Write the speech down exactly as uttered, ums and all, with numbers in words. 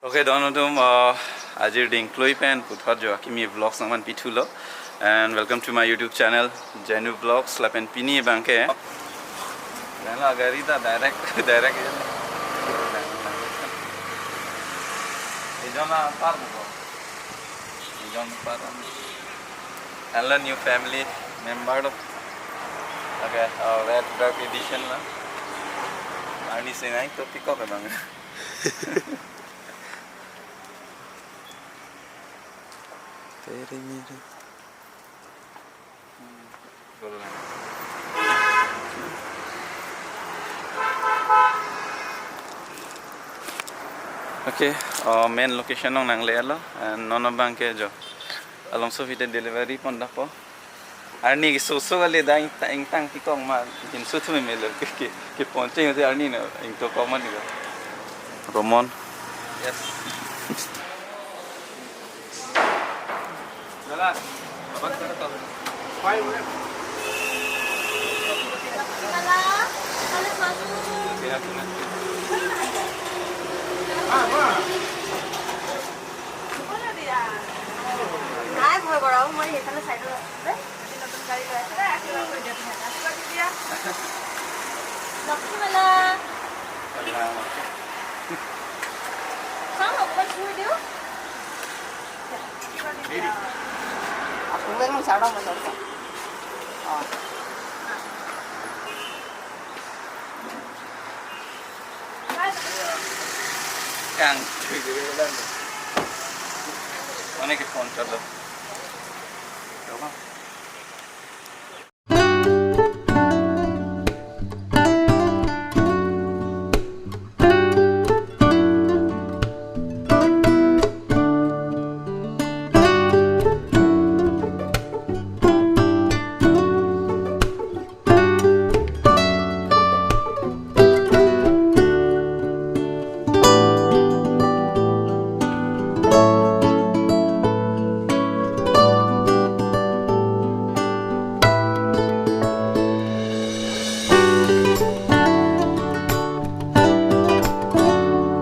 Okay, don atum, uh, ajir dingklui pen puthot jo Akimi Vlogs nangmanpi thulo. And welcome to my YouTube channel, Jenu Vlogs. Lapen pini abangke. Lahenlo gari ta direct, direct. Ejon apar mo. Ejon apar. Lahenlo new family member do. Okay, uh, red dark edition la. Arni Sinai to peacock abang. Tere mere. Okay, uh, main location along nanglelo, and non abangke jo alongso pite delivery pondakpo. Arni ke soso kali, da ingtang, ingtang peacock ma, inso thu melo ke, ke, ke ponche hote arni no ingto kok ma ni lo. Romon. Yes. Jalan. Abang sana tahu. Five minutes. Jalan sana. Jalan sana. নাই, ভয় কৰাও, মই সেইফালে চাইডত আছো যে। আজি নতুন গাড়ী লৈ আছে। আশীৰ্বাদ কৰি দিয়া তুমি এটা। আশীৰ্বাদ দি দিয়া। লক্ষ্মী মেলা। চাওঁ, অকণমান চুই দিওঁ। আপোনালোকে মই চাওঁ, মই চাওঁ। অ। Kang, অনেকে ফোন করলো।